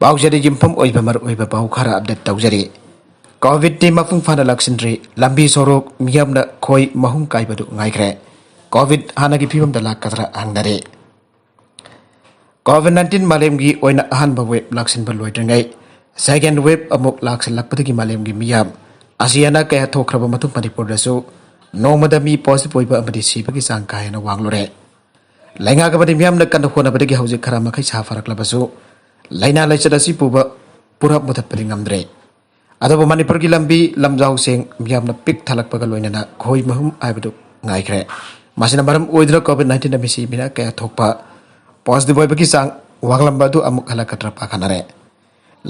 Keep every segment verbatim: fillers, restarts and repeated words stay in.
ꯄꯥꯎꯖꯦꯜꯗ ꯌꯨꯝꯐꯝ ꯑꯣꯏꯕ ꯃꯔꯨꯑꯣꯏꯕ ꯄꯥꯎ ꯈꯔ ꯑꯞꯗꯦꯠ ꯇꯧꯖꯔꯤ꯫ ꯀꯣꯚꯤꯗꯇꯤ ꯃꯄꯨꯡ ꯐꯥꯅ ꯂꯥꯛꯁꯤꯟꯗ꯭ꯔꯤ, ꯂꯝꯕꯤ ꯁꯣꯔꯣꯛ ꯃꯤꯌꯥꯝꯅ ꯈꯣꯏ ꯃꯍꯨꯝ ꯀꯥꯏꯕꯗꯨ ꯉꯥꯏꯈ꯭ꯔꯦ꯫ ꯀꯣꯚꯤꯗ ꯍꯥꯟꯅꯒꯤ ꯐꯤꯕꯝꯗ ꯂꯥꯛꯀꯗ꯭ꯔꯥ ꯍꯪꯅꯔꯤ꯫ ꯀꯣꯚꯤꯗ ꯅꯥꯏꯟꯇꯤꯟ ꯃꯥꯂꯦꯝꯒꯤ ꯑꯣꯏꯅ ꯑꯍꯥꯟꯕ ꯋꯦꯕ ꯂꯥꯛꯁꯤꯟꯕ ꯂꯣꯏꯗ꯭ꯔꯤꯉꯩ, ꯁꯦꯀꯦꯟ ꯋꯦꯕ ꯑꯃꯨꯛ ꯂꯥꯛꯁꯤꯜꯂꯛꯄꯗꯒꯤ ꯃꯥꯂꯦꯝꯒꯤ ꯃꯤꯌꯥꯝ ꯑꯁꯤ ꯑꯅꯥ ꯀꯌꯥ ꯊꯣꯛꯈ꯭ꯔꯕ ꯃꯇꯨꯡ ꯃꯅꯤꯄꯨꯔꯗꯁꯨ ꯅꯣꯡꯃꯗ ꯃꯤ ꯄꯣꯖꯤꯇꯤꯚ ꯑꯣꯏꯕ ꯑꯃꯗꯤ ꯁꯤꯕꯒꯤ ꯆꯥꯡ ꯀꯥ ꯍꯦꯟꯅ ꯋꯥꯡꯂꯨꯔꯦ꯫ ꯂꯩꯉꯥꯛ ꯑꯃꯗꯤ ꯃꯤꯌꯥꯝꯅ ꯀꯟꯅ ꯍꯣꯠꯅꯕꯗꯒꯤ ꯍꯧꯖꯤꯛ ꯈꯔ ꯃꯈꯩ ꯁꯥ ꯐꯔꯛꯂꯕꯁꯨ, ꯂꯥꯏꯅꯥ ꯂꯥꯏꯆꯠ ꯑꯁꯤ ꯄꯨꯕ ꯄꯨꯔꯥ ꯃꯨꯊꯠꯄꯗꯤ ꯉꯝꯗ꯭ꯔꯦ꯫ ꯑꯗꯨꯕꯨ ꯃꯅꯤꯄꯨꯔꯒꯤ ꯂꯝꯕꯤ ꯂꯝꯖꯥꯎꯁꯤꯡ ꯃꯤꯌꯥꯝꯅ ꯄꯤꯛ ꯊꯜꯂꯛꯄꯒ ꯂꯣꯏꯅꯅ ꯈꯣꯏ ꯃꯍꯨꯝ ꯍꯥꯏꯕꯗꯨ ꯉꯥꯏꯈ꯭ꯔꯦ꯫ ꯃꯁꯤꯅ ꯃꯔꯝ ꯑꯣꯏꯗꯨꯅ ꯀꯣꯚꯤꯗ ꯅꯥꯏꯟꯇꯤꯟꯗ ꯃꯤꯁꯤ ꯃꯤꯅꯥ ꯀꯌꯥ ꯊꯣꯛꯄ, ꯄꯣꯖꯤꯇꯤꯚ ꯑꯣꯏꯕꯒꯤ ꯆꯥꯡ ꯋꯥꯡꯂꯝꯕ ꯑꯗꯨ ꯑꯃꯨꯛ ꯍꯜꯂꯛꯀꯗ꯭ꯔꯥ ꯄꯥꯈꯠꯅꯔꯦ꯫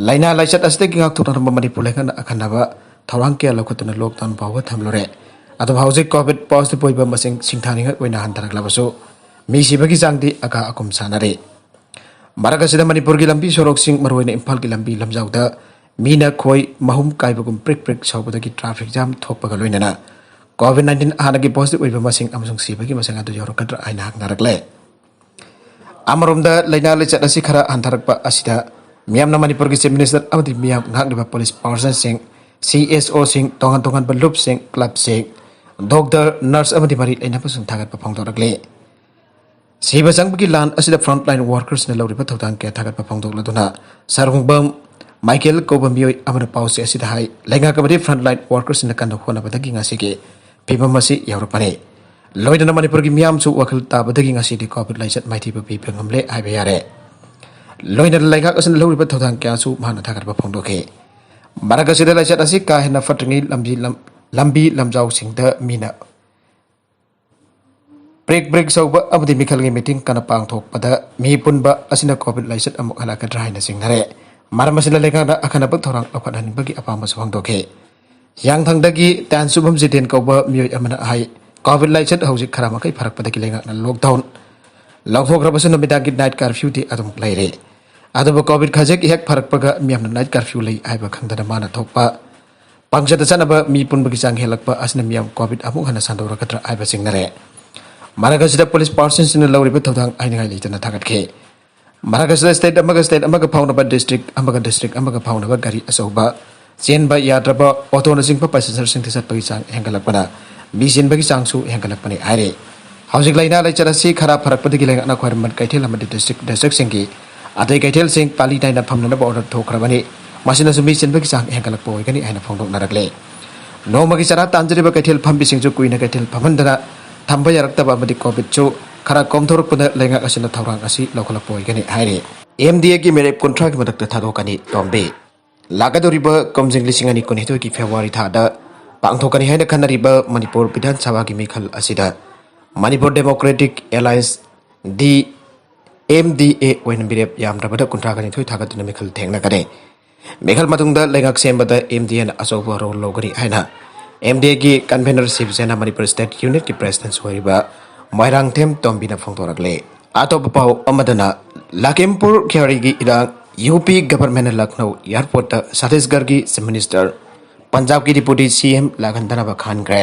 ꯂꯥꯏꯅꯥ ꯂꯥꯏꯆꯠ ꯑꯁꯤꯗꯒꯤ ꯉꯥꯛꯊꯣꯛꯅꯅꯕ ꯃꯅꯤꯄꯨꯔ ꯂꯩꯉꯥꯛꯅ ꯑꯈꯟꯅꯕ ꯊꯧꯔꯥꯡ ꯀꯌꯥ ꯂꯧꯈꯠꯇꯨꯅ ꯂꯣꯛꯗꯥꯎꯟ ꯐꯥꯎꯕ ꯊꯝꯂꯨꯔꯦ꯫ ꯑꯗꯨꯕꯨ ꯍꯧꯖꯤꯛ ꯀꯣꯚꯤꯗ ꯄꯣꯖꯤꯇꯤꯚ ꯑꯣꯏꯕ ꯃꯁꯤꯡ ꯁꯤꯡꯊꯥꯅꯤꯡꯉꯥꯏ ꯑꯣꯏꯅ ꯍꯟꯊꯔꯛꯂꯕꯁꯨ, ꯃꯤ ꯁꯤꯕꯒꯤ ꯆꯥꯡꯗꯤ ꯑꯀꯥ ꯑꯀꯨꯝ ꯁꯥꯟꯅꯔꯤ꯫ ꯃꯔꯛ ꯑꯁꯤꯗ ꯃꯅꯤꯄꯨꯔꯒꯤ ꯂꯝꯕꯤ ꯁꯣꯔꯣꯛꯁꯤꯡ, ꯃꯔꯨꯑꯣꯏꯅ ꯏꯝꯐꯥꯜꯒꯤ ꯂꯝꯕꯤ ꯂꯝꯖꯥꯎꯗ ꯃꯤꯅ ꯈꯣꯏ ꯃꯍꯨꯝ ꯀꯥꯏꯕꯒꯨꯝ ꯄ꯭ꯔꯤꯛ ꯄ꯭ꯔꯤꯛ ꯁꯧꯕꯗꯒꯤ ꯇ꯭ꯔꯥꯐꯤꯛ ꯖꯥꯝ ꯊꯣꯛꯄꯒ ꯂꯣꯏꯅꯅ ꯀꯣꯚꯤꯗ ꯅꯥꯏꯟꯇꯤꯟ ꯍꯥꯟꯅꯒꯤ ꯄꯣꯖꯤꯇꯤꯚ ꯑꯣꯏꯕ ꯃꯁꯤꯡ ꯑꯃꯁꯨꯡ ꯁꯤꯕꯒꯤ ꯃꯁꯤꯡ ꯑꯗꯨ ꯌꯧꯔꯛꯀꯗ꯭ꯔꯥ ꯍꯥꯏꯅ ꯍꯪꯅꯔꯛꯂꯦ꯫ ꯑꯃꯔꯣꯝꯗ ꯂꯥꯏꯅꯥ ꯂꯥꯏꯆꯠ ꯑꯁꯤ ꯈꯔ ꯍꯟꯊꯔꯛꯄ ꯑꯁꯤꯗ ꯃꯤꯌꯥꯝꯅ ꯃꯅꯤꯄꯨꯔꯒꯤ ꯆꯤꯐ ꯃꯤꯅꯤꯁꯇꯔ ꯑꯃꯗꯤ ꯃꯤꯌꯥꯝ ꯉꯥꯛꯂꯤꯕ ꯄꯨꯂꯤꯁ ꯄꯥꯔꯁꯟꯁꯤꯡ, ꯁꯤ ꯑꯦꯁ ꯑꯣꯁꯤꯡ, ꯇꯣꯉꯥꯟ ꯇꯣꯉꯥꯟꯕ ꯂꯨꯞꯁꯤꯡ, ꯀ꯭ꯂꯕꯁꯤꯡ, ꯗꯣꯛꯇꯔ, ꯅꯔꯁ ꯑꯃꯗꯤ ꯃꯔꯤ ꯂꯩꯅꯕꯁꯤꯡ ꯊꯥꯒꯠꯄ ꯐꯣꯡꯗꯣꯔꯛꯂꯤ꯫ ꯁꯤꯕ ꯆꯪꯕꯒꯤ ꯂꯥꯟ ꯑꯁꯤꯗ ꯐ꯭ꯔꯟꯠꯂꯥꯏꯟ ꯋꯥꯔꯀꯔꯁꯅ ꯂꯧꯔꯤꯕ ꯊꯧꯗꯥꯡ ꯀꯌꯥ ꯊꯥꯒꯠꯄ ꯐꯣꯡꯗꯣꯛꯂꯗꯨꯅ ꯁꯥꯔꯨꯡꯕꯝ ꯃꯥꯏꯀꯦꯜ ꯀꯧꯕ ꯃꯤꯑꯣꯏ ꯑꯃꯅ ꯄꯥꯎꯆꯦ ꯑꯁꯤꯗ ꯍꯥꯏ, ꯂꯩꯉꯥꯛ ꯑꯃꯗꯤ ꯐ꯭ꯔꯟꯠꯂꯥꯏꯟ ꯋꯥꯔꯀꯔꯁꯅ ꯀꯟꯅ ꯍꯣꯠꯅꯕꯗꯒꯤ ꯉꯁꯤꯒꯤ ꯐꯤꯕꯝ ꯑꯁꯤ ꯌꯧꯔꯛꯄꯅꯤ꯫ ꯂꯣꯏꯅꯅ ꯃꯅꯤꯄꯨꯔꯒꯤ ꯃꯤꯌꯥꯝꯁꯨ ꯋꯥꯈꯜ ꯇꯥꯕꯗꯒꯤ ꯉꯁꯤꯗꯤ ꯀꯣꯚꯤꯗ ꯂꯥꯏꯆꯠ ꯃꯥꯏꯊꯤꯕ ꯄꯤꯕ ꯉꯝꯂꯦ ꯍꯥꯏꯕ ꯌꯥꯔꯦ꯫ ꯂꯣꯏꯅꯅ ꯂꯩꯉꯥꯛ ꯑꯁꯤꯅ ꯂꯧꯔꯤꯕ ꯊꯧꯗꯥꯡ ꯀꯌꯥꯁꯨ ꯃꯍꯥꯛꯅ ꯊꯥꯒꯠꯄ ꯐꯣꯡꯗꯣꯛꯈꯤ꯫ ꯃꯔꯛ ꯑꯁꯤꯗ ꯂꯥꯏꯆꯠ ꯑꯁꯤ ꯀꯥ ꯍꯦꯟꯅ ꯐꯠꯇ꯭ꯔꯤꯉꯩ ꯂꯝꯕꯤ ꯂꯝ-, ꯂꯝꯕꯤ ꯂꯝꯖꯥꯎꯁꯤꯡꯗ ꯃꯤꯅ ꯄ꯭ꯔꯤꯛ ꯄ꯭ꯔꯤꯛ ꯁꯧꯕ ꯑꯃꯗꯤ ꯃꯤꯈꯜꯒꯤ ꯃꯤꯇꯤꯡ ꯀꯟꯅ ꯄꯥꯡꯊꯣꯛꯄꯗ ꯃꯤ ꯄꯨꯟꯕ ꯑꯁꯤꯅ ꯀꯣꯚꯤꯗ ꯂꯥꯏꯆꯠ ꯑꯃꯨꯛ ꯍꯜꯂꯛꯀꯗ꯭ꯔꯥ ꯍꯥꯏꯅ ꯆꯤꯡꯅꯔꯦ꯫ ꯃꯔꯝ ꯑꯁꯤꯅ ꯂꯩꯉꯥꯛꯅ ꯑꯈꯟꯅꯕ ꯊꯧꯔꯥꯡ ꯂꯧꯈꯠꯍꯟꯅꯤꯡꯕꯒꯤ ꯑꯄꯥꯝꯕꯁꯨ ꯐꯣꯡꯗꯣꯛꯈꯤ꯫ ꯍꯤꯌꯥꯡꯊꯥꯡꯗꯒꯤ ꯇꯥꯟꯁꯨꯕꯝ ꯖꯤꯇꯦꯟ ꯀꯧꯕ ꯃꯤꯑꯣꯏ ꯑꯃꯅ ꯍꯥꯏ, ꯀꯣꯚꯤꯗ ꯂꯥꯏꯆꯠ ꯍꯧꯖꯤꯛ ꯈꯔ ꯃꯈꯩ ꯐꯔꯛꯄꯗꯒꯤ ꯂꯩꯉꯥꯛꯅ ꯂꯣꯛꯗꯥꯎꯟ ꯂꯧꯊꯣꯛꯈ꯭ꯔꯕꯁꯨ ꯅꯨꯃꯤꯗꯥꯡꯒꯤ ꯅꯥꯏꯠ ꯀꯥꯔꯐ꯭ꯌꯨꯗꯤ ꯑꯗꯨꯝ ꯂꯩꯔꯦ꯫ ꯑꯗꯨꯕꯨ ꯀꯣꯚꯤꯗ ꯈꯖꯤꯛ ꯍꯦꯛ ꯐꯔꯛꯄꯒ ꯃꯤꯌꯥꯝꯅ ꯅꯥꯏꯠ ꯀꯥꯔꯐ꯭ꯌꯨ ꯂꯩ ꯍꯥꯏꯕ ꯈꯪꯗꯅ ꯃꯥꯅ ꯊꯣꯛꯄ ꯄꯪꯆꯠꯇ ꯆꯠꯅꯕ ꯃꯤ ꯄꯨꯟꯕꯒꯤ ꯆꯥꯡ ꯍꯦꯜꯂꯛꯄ ꯑꯁꯤꯅ ꯃꯤꯌꯥꯝ ꯀꯣꯚꯤꯗ ꯑꯃꯨꯛ ꯍꯟꯅ ꯁꯟꯗꯣꯔꯛꯀꯗ꯭ꯔꯥ ꯍꯥꯏꯕ ꯆꯤꯡꯅꯔꯦ꯫ ꯃꯔꯛ ꯑꯁꯤꯗ ꯄꯨꯂꯤꯁ ꯄꯥꯔꯁꯟꯁꯤꯡꯅ ꯂꯧꯔꯤꯕ ꯊꯧꯗꯥꯡ ꯍꯥꯏꯅꯤꯡꯉꯥꯏ ꯂꯩꯇꯅ ꯊꯥꯒꯠꯈꯤ꯫ ꯃꯔꯛ ꯑꯁꯤꯗ state ꯑꯃꯒ state ꯑꯃꯒ ꯐꯥꯎꯅꯕ, district ꯑꯃꯒ district ꯑꯃꯒ ꯐꯥꯎꯅꯕ ꯒꯥꯔꯤ ꯑꯆꯧꯕ ꯆꯦꯟꯕ ꯌꯥꯗ꯭ꯔꯕ, ꯑꯣꯇꯣꯅꯆꯤꯡꯕ passengerꯁꯤꯡꯗ ꯆꯠꯄꯒꯤ ꯆꯥꯡ ꯍꯦꯟꯒꯠꯂꯛꯄꯅ ꯃꯤ ꯆꯦꯟꯕꯒꯤ ꯆꯥꯡꯁꯨ ꯍꯦꯟꯒꯠꯂꯛꯄꯅꯤ ꯍꯥꯏꯔꯤ꯫ ꯍꯧꯖꯤꯛ ꯂꯥꯏꯅꯥ ꯂꯩꯆꯠ ꯑꯁꯤ ꯈꯔ ꯐꯔꯛꯄꯗꯒꯤ ꯂꯩꯉꯥꯛꯅ ꯈ꯭ꯋꯥꯏꯔꯝꯕꯟ ꯀꯩꯊꯦꯜ ꯑꯃꯗꯤ district districtꯁꯤꯡꯒꯤ ꯑꯇꯩ ꯀꯩꯊꯦꯜꯁꯤꯡ ꯄꯥꯂꯤ ꯅꯥꯏꯅ ꯐꯝꯅꯅꯕ order ꯊꯣꯛꯈ꯭ꯔꯕꯅꯤ꯫ ꯃꯁꯤꯅꯁꯨ ꯃꯤ ꯆꯦꯟꯕꯒꯤ ꯆꯥꯡ ꯍꯦꯟꯒꯠꯂꯛꯄ ꯑꯣꯏꯒꯅꯤ ꯍꯥꯏꯅ ꯐꯣꯡꯗꯣꯛꯅꯔꯛꯂꯦ꯫ ꯅꯣꯡꯃꯒꯤ ꯆꯔꯥ ꯇꯥꯟꯖꯔꯤꯕ ꯀꯩꯊꯦꯜ ꯐꯝꯕꯤꯁꯤꯡꯁꯨ ꯀꯨꯏꯅ ꯀꯩꯊꯦꯜ ꯐꯝꯍꯟꯗꯅ ꯊꯝꯕ ꯌꯥꯔꯛꯇꯕ ꯑꯃꯗꯤ COVIDꯁꯨ ꯈꯔ ꯀꯣꯝꯊꯣꯔꯛꯄꯗ ꯂꯩꯉꯥꯛ ꯑꯁꯤꯅ ꯊꯧꯔꯥꯡ ꯑꯁꯤ ꯂꯧꯈꯠꯂꯛꯄ ꯑꯣꯏꯒꯅꯤ ꯍꯥꯏꯔꯤ꯫ MDAꯒꯤ ꯃꯤꯔꯦꯞ ꯀꯨꯟꯊ꯭ꯔꯥꯒꯤ ꯃꯊꯛꯇ ꯊꯥꯗꯣꯛꯀꯅꯤ꯫ ꯇꯣꯝꯕꯤ꯫ ꯂꯥꯛꯀꯗꯧꯔꯤꯕ ꯀꯨꯝꯖꯤꯡ ꯂꯤꯁꯤꯡ ꯑꯅꯤ ꯀꯨꯟꯅꯤꯊꯣꯏꯒꯤ February ꯊꯥꯗ ꯄꯥꯡꯊꯣꯛꯀꯅꯤ ꯍꯥꯏꯅ ꯈꯟꯅꯔꯤꯕ ꯃꯅꯤꯄꯨꯔ ꯕꯤꯙꯥꯟ ꯁꯚꯥꯒꯤ ꯃꯤꯈꯜ ꯑꯁꯤꯗ ꯃꯅꯤꯄꯨꯔ Democratic Alliance ꯗꯤ MDA ꯑꯣꯏꯅ ꯃꯤꯔꯦꯞ ꯌꯥꯝꯗ꯭ꯔꯕꯗ ꯀꯨꯟꯊ꯭ꯔꯥꯒ ꯅꯤꯊꯣꯏ ꯊꯥꯒꯠꯇꯨꯅ ꯃꯤꯈꯜ ꯊꯦꯡꯅꯒꯅꯤ꯫ ꯃꯤꯈꯜ ꯃꯇꯨꯡꯗ ꯂꯩꯉꯥꯛ ꯁꯦꯝꯕꯗ MDAꯅ ꯑꯆꯧꯕ role ꯂꯧꯒꯅꯤ ꯍꯥꯏꯅ MDAꯒꯤ convener ꯁꯤꯕ ꯁꯦꯅꯥ ꯃꯅꯤꯄꯨꯔ State Unitꯀꯤ president ꯑꯣꯏꯔꯤꯕ ꯃꯣꯏꯔꯥꯡꯊꯦꯝ ꯇꯣꯝꯕꯤꯅ ꯐꯣꯡꯗꯣꯔꯛꯂꯦ꯫ ꯑꯇꯣꯞꯄ ꯄꯥꯎ ꯑꯃꯗꯅ, ꯂꯈꯤꯝꯄꯨꯔ ꯈꯦꯔꯤꯒꯤ ꯏꯔꯥꯡ, UP governmentꯅ Lucknow airportꯇ ꯁꯠꯇꯤꯁꯒꯔꯒꯤ Chief Minister, ꯄꯟꯖꯥꯕꯀꯤ Deputy CM ꯂꯥꯛꯍꯟꯗꯅꯕ ꯈꯟꯈ꯭ꯔꯦ꯫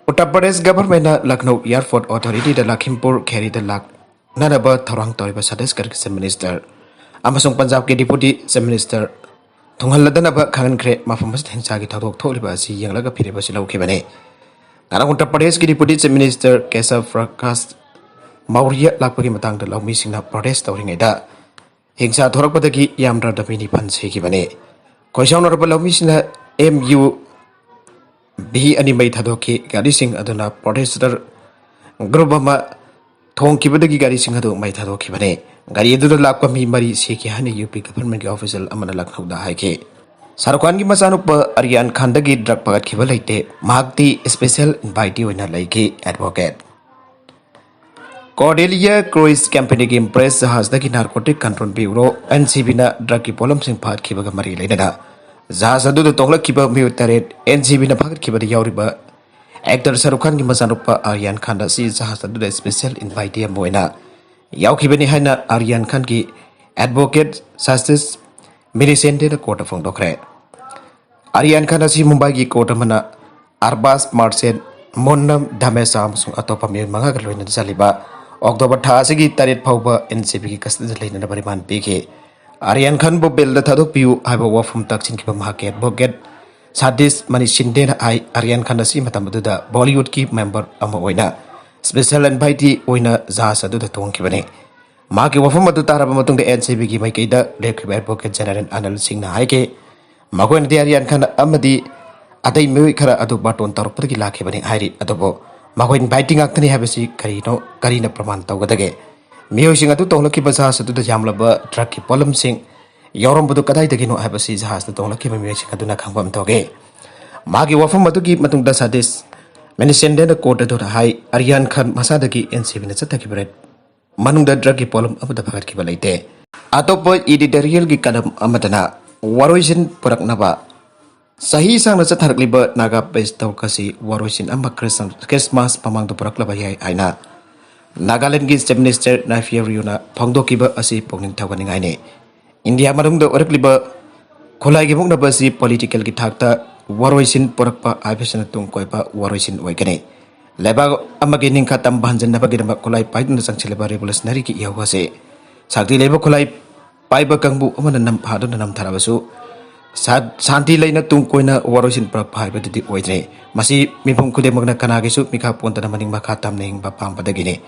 Uttar Pradesh governmentꯅ Lucknow airport authorityꯗ Lakhimpur ꯈꯦꯔꯤꯗ ꯂꯥꯛꯅꯅꯕ ꯊꯧꯔꯥꯡ ꯇꯧꯔꯤꯕ ꯁꯠꯇꯤꯁꯒꯔꯒꯤ Chief Minister ꯑꯃꯁꯨꯡ ꯄꯟꯖꯥꯕꯀꯤ Deputy Chief Minister ꯊꯨꯡꯍꯜꯂꯗꯅꯕ ꯈꯪꯍꯟꯈ꯭ꯔꯦ꯫ ꯃꯐꯝ ꯑꯁꯤꯗ ꯍꯤꯡꯁꯥꯒꯤ ꯊꯧꯗꯣꯛ ꯊꯣꯛꯂꯤꯕ ꯑꯁꯤ ꯌꯦꯡꯂꯒ ꯐꯤꯔꯦꯞ ꯑꯁꯤ ꯂꯧꯈꯤꯕꯅꯤ꯫ ꯉꯔꯥꯡ ꯎꯠꯇꯔ ꯄ꯭ꯔꯗꯦꯁꯀꯤ Deputy Chief Minister ꯀꯦꯁꯕ Prakash Maurya ꯂꯥꯛꯄꯒꯤ ꯃꯇꯥꯡꯗ ꯂꯧꯃꯤꯁꯤꯡꯅ protest ꯇꯧꯔꯤꯉꯩꯗ ꯍꯤꯡꯁꯥ ꯊꯣꯔꯛꯄꯗꯒꯤ ꯌꯥꯝꯗ꯭ꯔꯕꯗ ꯃꯤ ꯅꯤꯄꯥꯟ ꯁꯤꯈꯤꯕꯅꯤ꯫ ꯈꯣꯏꯁꯥꯎꯅꯔꯕ ꯂꯧꯃꯤꯁꯤꯡꯅ MUV ꯑꯅꯤ ꯃꯩ ꯊꯥꯗꯣꯛꯈꯤ꯫ ꯒꯥꯔꯤꯁꯤꯡ ꯑꯗꯨꯅ protester group ꯑꯃ ꯊꯣꯡꯈꯤꯕꯗꯒꯤ ꯒꯥꯔꯤꯁꯤꯡ ꯑꯗꯨ ꯃꯩ ꯊꯥꯗꯣꯛꯈꯤꯕꯅꯤ꯫ ꯒꯥꯔꯤ ꯑꯗꯨꯗ ꯂꯥꯛꯄ ꯃꯤ ꯃꯔꯤ ꯁꯤꯈꯤ ꯍꯥꯏꯅ UP governmentꯀꯤ official ꯑꯃꯅ ꯂꯈꯅꯧꯗ ꯍꯥꯏꯈꯤ꯫ ꯁꯥꯔꯨꯈ ꯈꯥꯟꯒꯤ ꯃꯆꯥꯅꯨꯄꯥ ꯑꯔꯤꯌꯥꯟ ꯈꯥꯟꯗꯒꯤ drug ꯐꯥꯒꯠꯈꯤꯕ ꯂꯩꯇꯦ꯫ ꯃꯍꯥꯛꯇꯤ special invitee ꯑꯣꯏꯅ ꯂꯩꯈꯤ꯫ Advocate꯫ Cordelia Cruise companyꯒꯤ Empress ꯖꯍꯥꯖꯗꯒꯤ Narcotic Control Bureau, NCBꯅ drugꯀꯤ ꯄꯣꯠꯂꯝꯁꯤꯡ ꯐꯥꯈꯤꯕꯒ ꯃꯔꯤ ꯂꯩꯅꯅ ꯖꯍꯥꯖ ꯑꯗꯨꯗ ꯇꯣꯡꯂꯛꯈꯤꯕ ꯃꯤꯑꯣꯏ ꯇꯔꯦꯠ NCBꯅ ꯐꯥꯒꯠꯈꯤꯕꯗ ꯌꯥꯎꯔꯤꯕ actor ꯁꯥꯔꯨꯈ ꯈꯥꯟꯒꯤ ꯃꯆꯥꯅꯨꯄꯥ ꯑꯥꯔꯌꯥꯟ ꯈꯥꯟ ꯑꯁꯤ ꯖꯍꯥꯖ ꯑꯗꯨꯗ special invitee ꯑꯃ ꯑꯣꯏꯅ ꯌꯥꯎꯈꯤꯕꯅꯤ ꯍꯥꯏꯅ ꯑꯥꯔꯌꯥꯟ ꯈꯥꯟꯒꯤ advocate Justice ꯃꯤꯂꯤꯁꯦꯟꯇꯦꯅ courtꯇ ꯐꯣꯡꯗꯣꯛꯈ꯭ꯔꯦ꯫ ꯑꯥꯔꯌꯥꯟ ꯈꯥꯟ ꯑꯁꯤ ꯃꯨꯝꯕꯥꯏꯒꯤ court ꯑꯃꯅ ꯑꯔꯕꯥꯖ ꯃꯥꯔꯆꯦꯟ, ꯃꯣꯟꯅꯝ ꯙꯃꯦꯁꯥ ꯑꯃꯁꯨꯡ ꯑꯇꯣꯞꯄ ꯃꯤꯑꯣꯏ ꯃꯉꯥꯒ ꯂꯣꯏꯅꯅ ꯆꯠꯂꯤꯕ ꯑꯣꯛꯇꯣꯕꯔ ꯊꯥ ꯑꯁꯤꯒꯤ ꯇꯔꯦꯠ ꯐꯥꯎꯕ ꯑꯦꯟ ꯁꯤ ꯕꯤꯒꯤ ꯀꯁꯇꯗꯤꯗ ꯂꯩꯅꯅꯕ ꯔꯤꯃꯥꯟ ꯄꯤꯈꯤ꯫ ꯑꯥꯔꯌꯥꯟ ꯈꯥꯟꯕꯨ ꯕꯦꯜꯗ ꯊꯥꯗꯣꯛꯄꯤꯌꯨ ꯍꯥꯏꯕ ꯋꯥꯐꯝ ꯇꯥꯛꯁꯤꯟꯈꯤꯕ ꯃꯍꯥꯛꯀꯤ ꯑꯦꯗꯚꯣꯀꯦꯠ ꯁꯥꯗꯤꯁ ꯃꯅꯤ ꯁꯤꯟꯗꯦꯅ ꯍꯥꯏ, ꯑꯥꯔꯌꯥꯟ ꯈꯥꯟ ꯑꯁꯤ ꯃꯇꯝ ꯑꯗꯨꯗ ꯕꯣꯂꯤꯋꯨꯗꯀꯤ ꯃꯦꯝꯕꯔ ꯑꯃ ꯑꯣꯏꯅ ꯁ꯭ꯄꯦꯁꯦꯜ ꯏꯟꯚꯥꯏꯇꯤ ꯑꯣꯏꯅ ꯖꯍꯥꯖ ꯑꯗꯨꯗ ꯇꯣꯡꯈꯤꯕꯅꯤ꯫ ꯃꯍꯥꯛꯀꯤ ꯋꯥꯐꯝ ꯑꯗꯨ ꯇꯥꯔꯕ ꯃꯇꯨꯡꯗ ꯑꯦꯟ ꯁꯤ ꯕꯤꯒꯤ ꯃꯥꯏꯀꯩꯗ ꯂꯦꯞꯈꯤꯕ ꯑꯦꯗꯚꯣꯀꯦꯠ ꯖꯦꯅꯔꯦꯜ ꯑꯅꯤꯜ ꯁꯤꯡꯅ ꯍꯥꯏꯈꯤ, ꯃꯈꯣꯏꯅꯗꯤ ꯑꯥꯔꯌꯥꯟ ꯈꯥꯟ ꯑꯃꯗꯤ ꯑꯇꯩ ꯃꯤꯑꯣꯏ ꯈꯔ ꯑꯗꯨ ꯕꯥꯔꯇꯣꯟ ꯇꯧꯔꯛꯄꯗꯒꯤ ꯂꯥꯛꯈꯤꯕꯅꯤ ꯍꯥꯏꯔꯤ, ꯑꯗꯨꯕꯨ ꯃꯈꯣꯏ ꯏꯟꯚꯥꯏꯇꯤ ꯉꯥꯛꯇꯅꯤ ꯍꯥꯏꯕꯁꯤ ꯀꯔꯤꯅꯣ, ꯀꯔꯤꯅ ꯄ꯭ꯔꯃꯥꯟ ꯇꯧꯒꯗꯒꯦ? ꯃꯤꯑꯣꯏꯁꯤꯡ ꯑꯗꯨ ꯇꯣꯡꯂꯛꯈꯤꯕ ꯖꯍꯥꯖ ꯑꯗꯨꯗ ꯌꯥꯝꯂꯕ ꯗ꯭ꯔꯒꯀꯤ ꯄꯣꯠꯂꯝꯁꯤꯡ ꯌꯥꯎꯔꯝꯕꯗꯨ ꯀꯗꯥꯏꯗꯒꯤꯅꯣ ꯍꯥꯏꯕꯁꯤ ꯖꯍꯥꯖꯇ ꯇꯣꯡꯂꯛꯈꯤꯕ ꯃꯤꯑꯣꯏꯁꯤꯡ ꯑꯗꯨꯅ ꯈꯪꯐꯝ ꯊꯣꯛꯏ꯫ ꯃꯥꯒꯤ ꯋꯥꯐꯝ ꯑꯗꯨꯒꯤ ꯃꯇꯨꯡꯗ ꯁꯥꯗꯤꯁ ꯃꯅꯤ ꯁꯤꯟꯗꯦꯅ ꯀꯣꯔꯠ ꯑꯗꯨꯗ ꯍꯥꯏ, ꯑꯥꯔꯌꯥꯟ ꯈꯥꯟ ꯃꯁꯥꯗꯒꯤ ꯑꯦꯟ ꯁꯤ ꯕꯤꯅ ꯆꯠꯊꯈꯤꯕ ꯔꯦꯗ ꯃꯅꯨꯡꯗ ꯗ꯭ꯔꯒꯀꯤ ꯄꯣꯠꯂꯝ ꯑꯃꯠꯇ ꯐꯒꯠꯈꯤꯕ ꯂꯩꯇꯦ꯫ ꯑꯇꯣꯞꯄ ꯏꯗꯤꯇꯣꯔꯤꯌꯦꯜꯒꯤ ꯀꯂꯝ ꯑꯃꯗꯅ ꯋꯥꯔꯣꯏꯁꯤꯟ ꯄꯨꯔꯛꯅꯕ ꯆꯍꯤ ꯁꯥꯡꯅ ꯆꯠꯊꯔꯛꯂꯤꯕ ꯅꯥꯒꯥ ꯄꯦꯁ ꯇꯣꯛ ꯑꯁꯤ ꯋꯥꯔꯣꯏꯁꯤꯟ ꯑꯃ ꯈ꯭ꯔꯤꯁ-, ꯈ꯭ꯔꯤꯁꯃꯥꯁ ꯃꯃꯥꯡꯗ ꯄꯨꯔꯛꯂꯕ ꯌꯥꯏ ꯍꯥꯏꯅ ꯅꯥꯒꯥꯂꯦꯟꯗꯒꯤ ꯆꯤꯐ ꯃꯤꯅꯤꯁꯇꯔ ꯅꯥꯏꯐꯤꯌꯨ ꯔꯤꯌꯣꯅ ꯐꯣꯡꯗꯣꯛꯈꯤꯕ ꯑꯁꯤ ꯄꯨꯛꯅꯤꯡ ꯊꯧꯒꯠꯅꯤꯡꯉꯥꯏꯅꯤ꯫ ꯏꯟꯗꯤꯌꯥ ꯃꯅꯨꯡꯗ ꯑꯣꯏꯔꯛꯂꯤꯕ ꯈꯨꯠꯂꯥꯏꯒꯤ ꯃꯨꯛꯅꯕ ꯑꯁꯤ ꯄꯣꯂꯤꯇꯤꯀꯦꯜꯒꯤ ꯊꯥꯛꯇ ꯋꯥꯔꯣꯏꯁꯤꯟ ꯄꯨꯔꯛꯄ ꯍꯥꯏꯕꯁꯤꯅ ꯇꯨꯡ ꯀꯣꯏꯕ ꯋꯥꯔꯣꯏꯁꯤꯟ ꯑꯣꯏꯒꯅꯤ꯫ ꯂꯩꯕꯥꯛ ꯑꯃꯒꯤ ꯅꯤꯡꯈꯥ ꯇꯝꯕ ꯍꯟꯖꯤꯟꯅꯕꯒꯤꯗꯃꯛ ꯈꯨꯠꯂꯥꯏ ꯄꯥꯏꯗꯨꯅ ꯆꯪꯁꯤꯜꯂꯤꯕ ꯔꯤꯚꯣꯂꯨꯁꯅꯔꯤꯒꯤ ꯏꯍꯧ ꯑꯁꯤ ꯁꯛꯇꯤ ꯂꯩꯕ ꯈꯨꯠꯂꯥꯏ ꯄꯥꯏꯕ ꯀꯥꯡꯕꯨ ꯑꯃꯅ ꯅꯝꯐꯥꯗꯨꯅ ꯅꯝꯊꯔꯕꯁꯨ, ꯁꯥ-, ꯁꯥꯟꯇꯤ ꯂꯩꯅ ꯇꯨꯡ ꯀꯣꯏꯅ ꯋꯥꯔꯣꯏꯁꯤꯟ ꯄꯨꯔꯛꯄ ꯍꯥꯏꯕꯗꯨꯗꯤ ꯑꯣꯏꯗ꯭ꯔꯦ꯫ ꯃꯁꯤ ꯃꯤꯄꯨꯝ ꯈꯨꯗꯤꯡꯃꯛꯅ ꯀꯅꯥꯒꯤꯁꯨ ꯃꯤꯈꯥ ꯄꯣꯟꯗꯅ ꯃꯅꯤꯡ ꯃꯈꯥ ꯇꯝꯅ ꯍꯤꯡꯕ ꯄꯥꯝꯕꯗꯒꯤꯅꯤ꯫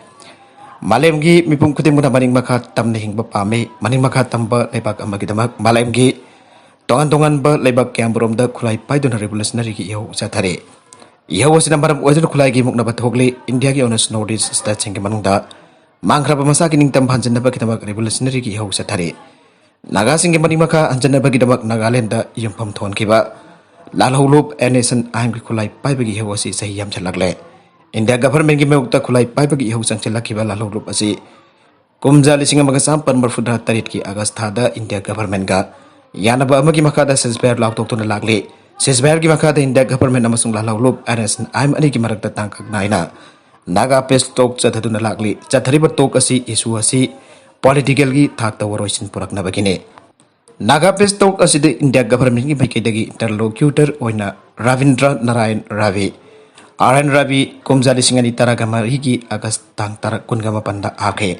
ꯃꯥꯂꯦꯝꯒꯤ ꯃꯤꯄꯨꯝ ꯈꯨꯗꯤꯡꯃꯛꯅ ꯃꯅꯤꯡ ꯃꯈꯥ ꯇꯝꯅ ꯍꯤꯡꯕ ꯄꯥꯝꯃꯤ꯫ ꯃꯅꯤꯡ ꯃꯈꯥ ꯇꯝꯕ ꯂꯩꯕꯥꯛ ꯑꯃꯒꯤꯗꯃꯛ ꯃꯥꯂꯦꯝꯒꯤ ꯇꯣꯉꯥꯟ ꯇꯣꯉꯥꯟꯕ ꯂꯩꯕꯥꯛ ꯀꯌꯥꯃꯔꯣꯝꯗ ꯈꯨꯠꯂꯥꯏ ꯄꯥꯏꯗꯨꯅ ꯔꯤꯚꯣꯂꯨꯁꯅꯔꯤꯒꯤ ꯏꯍꯧ ꯆꯠꯊꯔꯤ꯫ ꯏꯍꯧ ꯑꯁꯤꯅ ꯃꯔꯝ ꯑꯣꯏꯗꯨꯅ ꯈꯨꯠꯂꯥꯏꯒꯤ ꯃꯨꯛꯅꯕ ꯊꯣꯛꯂꯤ꯫ ꯏꯟꯗꯤꯌꯥꯒꯤ ꯑꯣꯏꯅꯁꯨ ꯅꯣꯔꯠ ꯏꯁ ꯁ꯭ꯇꯦꯠꯁꯤꯡꯒꯤ ꯃꯅꯨꯡꯗ ꯃꯥꯡꯈ꯭ꯔꯕ ꯃꯁꯥꯒꯤ ꯅꯤꯡꯇꯝꯕ ꯍꯟꯖꯤꯟꯅꯕꯒꯤꯗꯃꯛ ꯔꯤꯚꯣꯂꯨꯁꯅꯔꯤꯒꯤ ꯏꯍꯧ ꯆꯠꯊꯔꯤ꯫ ꯅꯥꯒꯥꯁꯤꯡꯒꯤ ꯃꯅꯤꯡ ꯃꯈꯥ ꯍꯟꯖꯤꯟꯅꯕꯒꯤꯗꯃꯛ ꯅꯥꯒꯥꯂꯦꯟꯗ ꯌꯨꯝꯐꯝ ꯊꯣꯟꯈꯤꯕ ꯂꯥꯜꯍꯧꯂꯨꯞ ꯑꯦꯟ ꯑꯦꯁ ꯑꯦꯟ ꯑꯥꯏ ꯑꯦꯝꯒꯤ ꯈꯨꯠꯂꯥꯏ ꯄꯥꯏꯕꯒꯤ ꯏꯍꯧ ꯑꯁꯤ ꯆꯍꯤ ꯌꯥꯝꯁꯤꯜꯂꯛꯂꯦ꯫ ꯏꯟꯗꯤꯌꯥ ꯒꯚꯔꯟꯃꯦꯟꯠꯀꯤ ꯃꯥꯌꯣꯛꯇ ꯈꯨꯠꯂꯥꯏ ꯄꯥꯏꯕꯒꯤ ꯏꯍꯧ ꯆꯪꯁꯤꯜꯂꯛꯈꯤꯕ ꯂꯥꯜꯍꯧꯂꯨꯞ ꯑꯁꯤ ꯀꯨꯝꯖꯥ ꯂꯤꯁꯤꯡ ꯑꯃꯒ ꯆꯥꯃꯥꯄꯟ ꯃꯔꯤꯐꯨꯇꯔꯥ ꯇꯔꯦꯠꯀꯤ ꯑꯥꯒꯁ ꯊꯥꯗ ꯏꯟꯗꯤꯌꯥ ꯒꯚꯔꯟꯃꯦꯟꯠꯀ ꯌꯥꯅꯕ ꯑꯃꯒꯤ ꯃꯈꯥꯗ ꯁꯤꯖꯐꯥꯌꯔ ꯂꯥꯎꯊꯣꯛꯇꯨꯅ ꯂꯥꯛꯂꯤ꯫ ꯁꯤꯖꯐꯥꯌꯔꯒꯤ ꯃꯈꯥꯗ ꯏꯟꯗꯤꯌꯥ ꯒꯚꯔꯟꯃꯦꯟꯠ ꯑꯃꯁꯨꯡ ꯂꯥꯜꯍꯧꯂꯨꯞ N S N I M ꯑꯅꯤꯒꯤ ꯃꯔꯛꯇ ꯇꯥꯡꯀꯛ ꯅꯥꯏꯅ ꯅꯥꯒꯥ ꯄꯦꯁ ꯇꯣꯛ ꯆꯠꯊꯗꯨꯅ ꯂꯥꯛꯂꯤ꯫ ꯆꯠꯊꯔꯤꯕ ꯇꯣꯛ ꯑꯁꯤ ꯏꯁꯨ ꯑꯁꯤ ꯄꯣꯂꯤꯇꯤꯀꯦꯜꯒꯤ ꯊꯥꯛꯇ ꯋꯥꯔꯣꯏꯁꯤꯟ ꯄꯨꯔꯛꯅꯕꯒꯤꯅꯤ꯫ ꯅꯥꯒꯥ ꯄꯦꯁ ꯇꯣꯛ ꯑꯁꯤꯗ ꯏꯟꯗꯤꯌꯥ ꯒꯚꯔꯟꯃꯦꯟꯠꯀꯤ ꯃꯥꯏꯀꯩꯗꯒꯤ ꯏꯟꯇꯔꯂꯣꯀ꯭ꯌꯨꯇꯔ ꯑꯣꯏꯅ ꯔꯕꯤꯟꯗ꯭ꯔ ꯅꯥꯔꯥꯌꯟ ꯔꯥꯕꯤ, ꯑꯥꯔ ꯑꯦꯟ ꯔꯕꯤ ꯀꯨꯝꯖꯥ ꯂꯤꯁꯤꯡ ꯑꯅꯤ ꯇꯔꯥꯒ ꯃꯔꯤꯒꯤ ꯑꯥꯒꯁ ꯇꯥꯡ ꯇꯔꯥ, ꯀꯨꯟꯒ ꯃꯥꯄꯟꯗ ꯍꯥꯞꯈꯤ꯫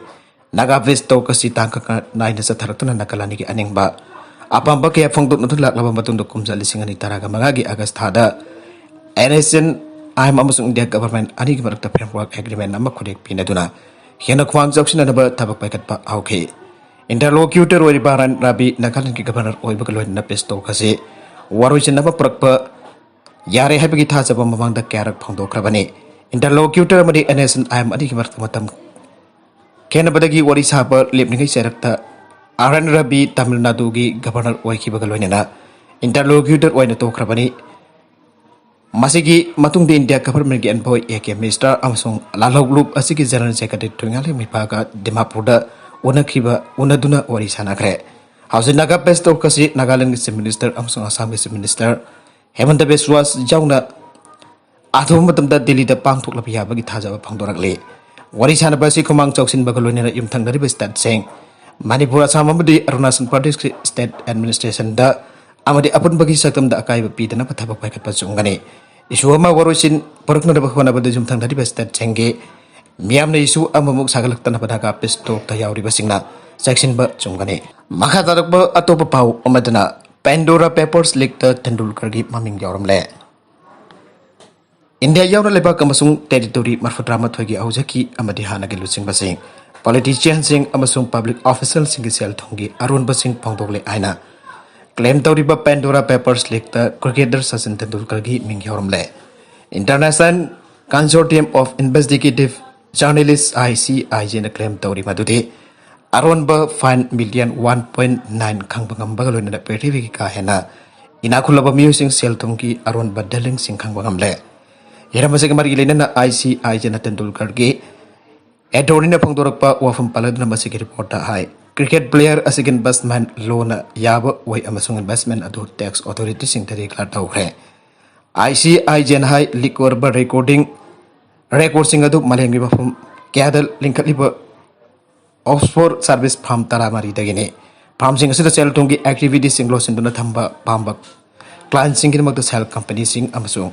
ꯅꯥꯒꯥ ꯄꯤꯁ ꯇꯣꯛ ꯑꯁꯤ ꯇꯥꯡ ꯀꯛꯅ ꯅꯥꯏꯅ ꯆꯠꯊꯔꯛꯇꯨꯅ ꯅꯥꯒꯥꯂꯦꯟꯒꯤ ꯑꯅꯤꯡꯕ ꯑꯄꯥꯝꯕ ꯀꯌꯥ ꯐꯣꯡꯗꯣꯛꯅꯗꯨꯅ ꯂꯥꯛꯂꯕ ꯃꯇꯨꯡꯗ, ꯀꯨꯝꯖꯥ ꯂꯤꯁꯤꯡ ꯑꯅꯤ ꯇꯔꯥꯒ ꯃꯉꯥꯒꯤ ꯑꯥꯒꯁ ꯊꯥꯗ N S N I M ꯑꯃꯁꯨꯡ ꯏꯟꯗꯤꯌꯥ ꯒꯚꯔꯟꯃꯦꯟꯠ ꯑꯅꯤꯒꯤ ꯃꯔꯛꯇ ꯐ꯭ꯔꯦꯝꯋꯥꯔꯛ ꯑꯦꯒ꯭ꯔꯤꯃꯦꯟꯠ ꯑꯃ ꯈꯨꯠꯌꯦꯛ ꯄꯤꯅꯗꯨꯅ ꯍꯦꯟꯅ ꯈꯨꯃꯥꯡ ꯆꯥꯎꯁꯤꯟꯅꯅꯕ ꯊꯕꯛ ꯄꯥꯏꯈꯠꯄ ꯍꯧꯈꯤ꯫ ꯏꯟꯇꯔꯂꯣꯀ꯭ꯌꯨꯇꯔ ꯑꯣꯏꯔꯤꯕ ꯑꯥꯔ ꯑꯦꯟ ꯔꯕꯤ ꯅꯥꯒꯥꯂꯦꯟꯗꯒꯤ ꯒꯚꯔꯅꯔ ꯑꯣꯏꯕꯒ ꯂꯣꯏꯅꯅ ꯄꯤꯁ ꯇꯣꯛ ꯑꯁꯤ ꯋꯥꯔꯣꯏꯁꯤꯟ ꯑꯃ ꯄꯨꯔꯛꯄ ꯌꯥꯔꯦ ꯍꯥꯏꯕꯒꯤ ꯊꯥꯖꯕ ꯃꯃꯥꯡꯗ ꯀꯌꯥꯔꯛ ꯐꯣꯡꯗꯣꯛꯈ꯭ꯔꯕꯅꯤ꯫ ꯏꯟꯇꯔꯂꯣꯀ꯭ꯌꯨꯇꯔ ꯑꯃꯗꯤ N S N I M ꯑꯅꯤꯒꯤ ꯃꯔꯛꯇ ꯃꯇꯝ ꯈꯦꯠꯅꯕꯗꯒꯤ ꯋꯥꯔꯤ ꯁꯥꯕ ꯂꯦꯞꯂꯤꯉꯩ ꯆꯩꯔꯛꯇ ꯑꯥꯔ ꯑꯦꯟ ꯔꯕꯤ ꯇꯥꯃꯤꯜ ꯅꯥꯗꯨꯒꯤ ꯒꯚꯔꯅꯔ ꯑꯣꯏꯈꯤꯕꯒ ꯂꯣꯏꯅꯅ ꯏꯟꯇꯔꯂꯣꯀ꯭ꯌꯨꯇꯔ ꯑꯣꯏꯅ ꯇꯣꯛꯈ꯭ꯔꯕꯅꯤ꯫ ꯃꯁꯤꯒꯤ ꯃꯇꯨꯡꯗ ꯏꯟꯗꯤꯌꯥ ꯒꯚꯔꯟꯃꯦꯟꯠꯀꯤ ꯑꯦꯟꯚꯣꯏ ꯑꯦ ꯀꯦ ꯃꯤꯁ꯭ꯔ ꯑꯃꯁꯨꯡ ꯂꯥꯜꯍꯧꯂꯨꯞ ꯑꯁꯤꯒꯤ ꯖꯦꯅꯔꯦꯜ ꯁꯦꯀ꯭ꯔꯦꯇꯔꯤ ꯊꯣꯏꯉꯥꯂꯦꯡ ꯃꯩꯄꯥꯒ ꯗꯤꯃꯥꯄꯨꯔꯗ ꯎꯅꯈꯤꯕ, ꯎꯅꯗꯨꯅ ꯋꯥꯔꯤ ꯁꯥꯅꯈ꯭ꯔꯦ꯫ ꯍꯧꯖꯤꯛ ꯅꯥꯒꯥ ꯄꯤꯁ ꯇꯣꯛ ꯑꯁꯤ ꯅꯥꯒꯥꯂꯦꯟꯗꯒꯤ ꯆꯤꯐ ꯃꯤꯅꯤꯁꯇꯔ ꯑꯃꯁꯨꯡ ꯑꯁꯥꯝꯒꯤ ꯆꯤꯐ ꯃꯤꯅꯤꯁꯇꯔ ꯍꯦꯃꯟꯇ ꯕꯤꯁ꯭ꯋꯥꯁ ꯌꯥꯎꯅ ꯑꯊꯨꯕ ꯃꯇꯝꯗ ꯗꯤꯜꯂꯤꯗ ꯄꯥꯡꯊꯣꯛꯂꯕ ꯌꯥꯕꯒꯤ ꯊꯥꯖꯕ ꯐꯣꯡꯗꯣꯔꯛꯂꯤ꯫ ꯋꯥꯔꯤ ꯁꯥꯅꯕ ꯑꯁꯤ ꯈꯨꯃꯥꯡ ꯆꯥꯎꯁꯤꯟꯕꯒ ꯂꯣꯏꯅꯅ ꯌꯨꯝꯊꯪꯅꯔꯤꯕ ꯁ꯭ꯇꯦꯠꯁꯤꯡ ꯃꯅꯤꯄꯨꯔ, ꯑꯁꯥꯝ ꯑꯃꯗꯤ ꯑꯔꯨꯅꯥꯆꯜ ꯄ꯭ꯔꯗꯦꯁꯀꯤ ꯁ꯭ꯇꯦꯠ ꯑꯦꯗꯃꯤꯅꯤꯁꯇ꯭ꯔꯦꯁꯟꯗ ꯑꯃꯗꯤ ꯑꯄꯨꯟꯕꯒꯤ ꯁꯛꯇꯝꯗ ꯑꯀꯥꯏꯕ ꯄꯤꯗꯅꯕ ꯊꯕꯛ ꯄꯥꯏꯈꯠꯄ ꯆꯨꯝꯒꯅꯤ꯫ ꯏꯁꯨ ꯑꯃ ꯋꯥꯔꯣꯏꯁꯤꯟ ꯄꯨꯔꯛꯅꯅꯕ ꯍꯣꯠꯅꯕꯗ ꯌꯨꯝꯊꯪꯅꯔꯤꯕ ꯁ꯭ꯇꯦꯠꯁꯤꯡꯒꯤ ꯃꯤꯌꯥꯝꯅ ꯏꯁꯨ ꯑꯃꯃꯨꯛ ꯁꯥꯒꯠꯂꯛꯇꯅꯕ ꯅꯥꯒꯥ ꯄꯤꯁ ꯇꯣꯛꯇ ꯌꯥꯎꯔꯤꯕꯁꯤꯡꯅ ꯆꯦꯛꯁꯤꯟꯕ ꯆꯨꯝꯒꯅꯤ꯫ ꯃꯈꯥ ꯇꯥꯔꯛꯄ ꯑꯇꯣꯞꯄ ꯄꯥꯎ ꯑꯃꯗꯅ ꯄꯦꯟꯗꯣꯔꯥ ꯄꯦꯄꯔꯁ ꯂꯤꯛꯇ ꯇꯦꯟꯗꯨꯜꯀꯔꯒꯤ ꯃꯃꯤꯡ ꯌꯥꯎꯔꯝꯂꯦ꯫ ꯏꯟꯗꯤꯌꯥ ꯌꯥꯎꯅ ꯂꯩꯕꯥꯛ ꯑꯃꯁꯨꯡ ꯇꯦꯔꯤꯇꯣꯔꯤ ꯃꯔꯐꯨꯇꯔꯥꯃꯥꯊꯣꯏꯒꯤ ꯍꯧꯖꯤꯛꯀꯤ ꯑꯃꯗꯤ ꯍꯥꯟꯅꯒꯤ ꯂꯨꯆꯤꯡꯕꯁꯤꯡ, ꯄꯣꯂꯤꯇꯤꯁꯤꯌꯟꯁꯤꯡ ꯑꯃꯁꯨꯡ ꯄꯕ꯭ꯂꯤꯛ ꯑꯣꯐꯤꯁꯤꯌꯦꯜꯁꯤꯡꯒꯤ ꯁꯦꯜ ꯊꯨꯝꯒꯤ ꯑꯔꯣꯟꯕꯁꯤꯡ ꯐꯣꯡꯗꯣꯛꯂꯦ ꯍꯥꯏꯅ ꯀ꯭ꯂꯦꯝ ꯇꯧꯔꯤꯕ ꯄꯦꯟꯗꯣꯔꯥ ꯄꯦꯄꯔꯁ ꯂꯤꯛꯇ ꯀ꯭ꯔꯤꯀꯦꯇꯔ ꯁꯆꯤꯟ ꯇꯦꯟꯗꯨꯜꯀꯔꯒꯤ ꯃꯤꯡ ꯌꯥꯎꯔꯝꯂꯦ꯫ International Consortium of Investigative Journalists, I C I J ꯅ ꯀ꯭ꯂꯦꯝ ꯇꯧꯔꯤ ꯃꯗꯨꯗꯤ ꯑꯔꯣꯟꯕ ꯐꯥꯏꯟ ꯃꯤꯂꯤꯌꯟ ꯋꯥꯟ ꯄꯣꯏꯟ ꯅꯥꯏꯟ ꯈꯪꯕ ꯉꯝꯕꯒ ꯂꯣꯏꯅꯅ ꯄ꯭ꯔꯤꯊꯤꯕꯤꯒꯤ ꯀꯥ ꯍꯦꯟꯅ ꯏꯅꯥꯛ ꯈꯨꯜꯂꯕ ꯃꯤꯑꯣꯏꯁꯤꯡ ꯁꯦꯜ ꯊꯨꯝꯒꯤ ꯑꯔꯣꯟꯕ ꯗꯤꯂꯤꯡꯁꯤꯡ ꯈꯪꯕ ꯉꯝꯂꯦ꯫ ꯍꯤꯔꯝ ꯑꯁꯤꯒ ꯃꯔꯤ ꯂꯩꯅꯅ I C I J ꯅ ꯇꯦꯟꯗꯨꯜꯀꯔꯒꯤ ꯑꯦꯇꯣꯔꯅꯤꯅ ꯐꯣꯡꯗꯣꯔꯛꯄ ꯋꯥꯐꯝ ꯄꯜꯂꯗꯨꯅ ꯃꯁꯤꯒꯤ ꯔꯤꯄꯣꯔꯠꯇ ꯍꯥꯏ, ꯀ꯭ꯔꯤꯀꯦꯠ ꯄ꯭ꯂꯦꯌꯔ ꯑꯁꯤꯒꯤ ꯏꯟꯚꯦꯁ꯭ꯠꯃꯦꯟꯠ ꯂꯣꯅ ꯌꯥꯕ ꯑꯣꯏ ꯑꯃꯁꯨꯡ ꯏꯟꯚꯦꯁ꯭ꯠꯃꯦꯟꯠ ꯑꯗꯨ ꯇꯦꯛꯁ ꯑꯣꯊꯣꯔꯤꯇꯤꯁꯤꯡꯗ ꯗꯤꯀ꯭ꯂꯦꯌꯔ ꯇꯧꯈ꯭ꯔꯦ꯫ I C I J ꯅ ꯍꯥꯏ, ꯂꯤꯛ ꯑꯣꯏꯔꯕ ꯔꯦꯀꯣꯔꯗꯤꯡ, ꯔꯦꯀꯣꯔꯗꯁꯤꯡ ꯑꯗꯨ ꯃꯥꯂꯦꯝꯒꯤ ꯃꯐꯝ ꯀꯌꯥꯗ ꯂꯤꯡꯈꯠꯂꯤꯕ ꯑꯣꯐꯁꯣꯔ ꯁꯔꯚꯤꯁ ꯐꯥꯔꯝ ꯇꯔꯥꯃꯔꯤꯗꯒꯤꯅꯤ꯫ ꯐꯥꯔꯝꯁꯤꯡ ꯑꯁꯤꯗ ꯁꯦꯜ ꯊꯨꯝꯒꯤ ꯑꯦꯛꯇꯤꯚꯤꯇꯤꯁꯤꯡ ꯂꯣꯠꯁꯤꯟꯗꯨꯅ ꯊꯝꯕ ꯄꯥꯝꯕ ꯀ꯭ꯂꯥꯏꯟꯠꯁꯤꯡꯒꯤꯗꯃꯛꯇ ꯁꯦꯜ ꯀꯝꯄꯅꯤꯁꯤꯡ ꯑꯃꯁꯨꯡ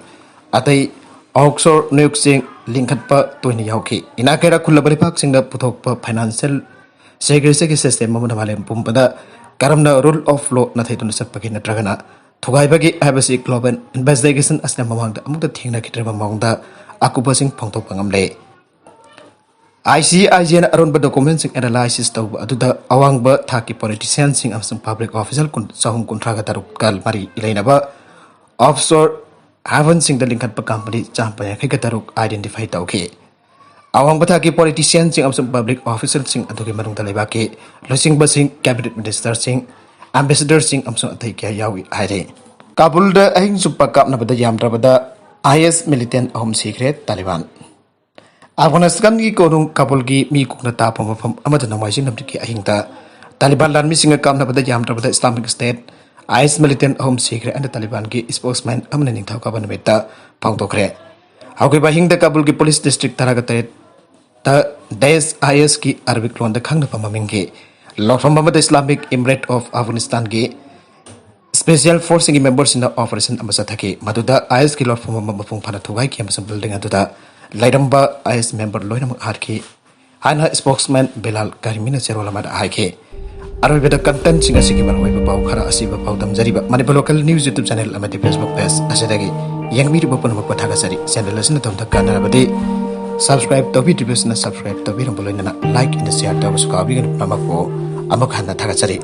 ꯑꯇꯩ ꯑꯣꯐꯁꯣꯔ ꯅꯤꯌꯣꯛꯁꯤꯡ ꯂꯤꯡꯈꯠꯄ ꯇꯣꯏꯅ ꯌꯥꯎꯈꯤ꯫ ꯏꯅꯥꯛ ꯀꯩꯔꯥꯛ ꯈꯨꯜꯂꯕ ꯂꯩꯕꯥꯛꯁꯤꯡꯗ ꯄꯨꯊꯣꯛꯄ ꯐꯥꯏꯅꯥꯟꯁꯤꯌꯦꯜ ꯁꯦꯀ꯭ꯔꯦꯁꯤꯒꯤ ꯁꯤꯁꯇꯦꯝ ꯑꯃꯅ ꯃꯥꯂꯦꯝ ꯄꯨꯝꯕꯗ ꯀꯔꯝꯅ ꯔꯨꯜ ꯑꯣꯐ ꯂꯣ ꯅꯥꯊꯩꯗꯨꯅ ꯆꯠꯄꯒꯦ ꯅꯠꯇ꯭ꯔꯒꯅ ꯊꯨꯒꯥꯏꯕꯒꯦ ꯍꯥꯏꯕꯁꯤ ꯒ꯭ꯂꯣꯕꯦꯜ ꯏꯟꯚꯦꯁꯇꯤꯒꯦꯁꯟ ꯑꯁꯤꯅ ꯃꯃꯥꯡꯗ ꯑꯃꯨꯛꯇ ꯊꯦꯡꯅꯈꯤꯗ꯭ꯔꯕ ꯃꯑꯣꯡꯗ ꯑꯀꯨꯞꯄꯁꯤꯡ ꯐꯣꯡꯗꯣꯛꯄ ꯉꯝꯂꯦ꯫ ꯑꯥꯏ ꯁꯤ ꯑꯥꯏ ꯖꯦꯅ ꯑꯔꯣꯟꯕ ꯗꯣꯀꯨꯃꯦꯟꯁꯤꯡ ꯑꯦꯅꯥꯂꯥꯏꯁꯤꯁ ꯇꯧꯕ ꯑꯗꯨꯗ ꯑꯋꯥꯡꯕ ꯊꯥꯛꯀꯤ ꯄꯣꯂꯤꯇꯤꯁꯤꯌꯥꯟꯁꯤꯡ ꯑꯃꯁꯨꯡ ꯄꯕ꯭ꯂꯤꯛ ꯑꯣꯐꯤꯁꯤꯌꯦꯜ ꯆꯍꯨꯝ ꯀꯨꯟꯊ꯭ꯔꯥꯒ ꯇꯔꯨꯛꯀ ꯃꯔꯤ ꯂꯩꯅꯕ ꯑꯣꯐꯁꯣꯔ ꯍꯦꯚꯟꯁꯤꯡꯗ ꯂꯤꯡꯈꯠꯄ ꯀꯝꯄꯅꯤ ꯆꯥꯝꯃ ꯌꯥꯡꯈꯩꯒ ꯇꯔꯨꯛ ꯑꯥꯏꯗꯦꯟꯇꯤꯐꯥꯏ ꯇꯧꯈꯤ꯫ ꯑꯋꯥꯡꯕ ꯊꯥꯛꯀꯤ ꯄꯣꯂꯤꯇꯤꯁꯤꯌꯥꯟꯁꯤꯡ ꯑꯃꯁꯨꯡ ꯄꯕ꯭ꯂꯤꯛ ꯑꯣꯐꯤꯁꯤꯌꯦꯜꯁꯤꯡ ꯑꯗꯨꯒꯤ ꯃꯅꯨꯡꯗ ꯂꯩꯕꯥꯛꯀꯤ ꯂꯨꯆꯤꯡꯕꯁꯤꯡ, ꯀꯦꯕꯤꯅꯦꯠ ꯃꯤꯅꯤꯁꯇꯔꯁꯤꯡ, ꯑꯦꯝꯕꯦꯁꯦꯗꯔꯁꯤꯡ ꯑꯃꯁꯨꯡ ꯑꯇꯩ ꯀꯌꯥ ꯌꯥꯎꯏ ꯍꯥꯏꯔꯤ꯫ ꯀꯥꯕꯨꯜꯗ ꯑꯍꯤꯡ ꯆꯨꯞꯄ ꯀꯥꯞꯅꯕꯗ ꯌꯥꯝꯗ꯭ꯔꯕꯗ ꯑꯥꯏ ꯑꯦꯁ ꯃꯤꯂꯤꯇꯦꯟ ꯑꯍꯨꯝ ꯁꯤꯈ꯭ꯔꯦ꯫ ꯇꯥꯂꯤꯕꯥꯟ꯫ ꯑꯐꯒꯥꯅꯤꯁꯇꯥꯟꯒꯤ ꯀꯣꯅꯨꯡ ꯀꯥꯕꯨꯜꯒꯤ ꯃꯤ ꯀꯨꯡꯅ ꯇꯥꯕ ꯃꯐꯝ ꯑꯃꯗ ꯅꯣꯡꯃꯥꯏꯖꯤꯡ ꯅꯨꯃꯤꯠꯀꯤ ꯑꯍꯤꯡꯗ ꯇꯥꯂꯤꯕꯥꯟ ꯂꯥꯟꯃꯤꯁꯤꯡꯒ ꯀꯥꯞꯅꯕꯗ ꯌꯥꯝꯗ꯭ꯔꯕꯗ ꯏꯁꯂꯥꯃꯤꯛ ꯁ꯭ꯇꯦꯠ ꯑꯥꯏ ꯑꯦꯁ ꯃꯤꯂꯤꯇꯦꯟ ꯑꯍꯨꯝ ꯁꯤꯈ꯭ꯔꯦ ꯍꯥꯏꯅ ꯇꯥꯂꯤꯕꯥꯟꯒꯤ ꯁ꯭ꯄꯣꯛꯁꯃꯦꯟ ꯑꯃꯅ ꯅꯤꯡꯊꯧꯀꯥꯕ ꯅꯨꯃꯤꯠꯇ ꯐꯣꯡꯗꯣꯛꯈ꯭ꯔꯦ꯫ ꯍꯧꯈꯤꯕ ꯑꯍꯤꯡꯗ ꯀꯥꯕꯨꯜꯒꯤ ꯄꯨꯂꯤꯁ ꯗꯤꯁꯇ꯭ꯔꯤꯛ ꯇꯔꯥꯒ ꯇꯔꯦꯠꯇ ꯗꯦꯁ ꯑꯥꯏ ꯑꯦꯁꯀꯤ ꯑꯔꯕꯤꯛ ꯂꯣꯟꯗ ꯈꯪꯅꯕ ꯃꯃꯤꯡꯒꯤ ꯂꯣꯠꯐꯝ ꯑꯃꯗ Islamic Emirates of ꯑꯐꯒꯥꯅꯤꯁꯇꯥꯟꯒꯤ special ꯐꯣꯔꯁꯁꯤꯡꯒꯤ ꯃꯦꯝꯕꯔꯁꯤꯡꯅ operation ꯑꯃ ꯆꯠꯊꯈꯤ꯫ ꯃꯗꯨꯗ ꯑꯥꯏ ꯑꯦꯁꯀꯤ ꯂꯣꯠꯐꯝ ꯑꯃ ꯃꯄꯨꯡ ꯐꯥꯅ ꯊꯨꯒꯥꯏꯈꯤ ꯑꯃꯁꯨꯡ ꯕꯤꯜꯗꯤꯡ ꯑꯗꯨꯗ ꯂꯩꯔꯝꯕ ꯑꯥꯏ ꯑꯦꯁ ꯃꯦꯝꯕꯔ ꯂꯣꯏꯅꯃꯛ ꯍꯥꯠꯈꯤ ꯍꯥꯏꯅ ꯁ꯭ꯄꯣꯛꯁꯃꯦꯟ ꯕꯤꯂꯥꯜ ꯀꯔꯤꯃꯤꯅ ꯆꯦꯔꯣꯜ ꯑꯃꯗ ꯍꯥꯏꯈꯤ꯫ ꯑꯔꯣꯏꯕꯗ ꯀꯟꯇꯦꯟꯁꯤꯡ ꯑꯁꯤꯒꯤ ꯃꯔꯨꯑꯣꯏꯕ ꯄꯥꯎ ꯈꯔ ꯑꯁꯤꯕ ꯄꯥꯎꯗꯝꯖꯔꯤꯕ Manipur local news YouTube channel ꯑꯃꯗꯤ ꯐꯦꯁꯕꯨꯛ ꯄꯦꯖ ꯑꯁꯤꯗꯒꯤ ꯌꯦꯡꯕꯤꯔꯤꯕ ꯄꯨꯝꯅꯃꯛꯄꯨ ꯊꯥꯒꯠꯆꯔꯤ꯫ ꯆꯦꯅꯦꯜ ꯑꯁꯤꯅ ꯑꯗꯣꯝꯗ ꯀꯥꯟꯅꯔꯕꯗꯤ ꯁꯕꯁꯀ꯭ꯔꯥꯏꯕ ꯇꯧꯕꯤꯗ꯭ꯔꯤꯕꯁꯤꯅ ꯁꯕꯁꯀ꯭ꯔꯥꯏꯕ ꯇꯧꯕꯤꯔꯝꯕ ꯂꯣꯏꯅꯅ ꯂꯥꯏꯛ ꯑꯦꯟ ꯁꯤꯌꯥꯔ ꯇꯧꯕꯁꯨ ꯀꯥꯎꯕꯤꯒꯅꯨ꯫ ꯄꯨꯝꯅꯃꯛꯄꯨ ꯑꯃꯨꯛ ꯍꯟꯅ ꯊꯥꯒꯠꯆꯔꯤ꯫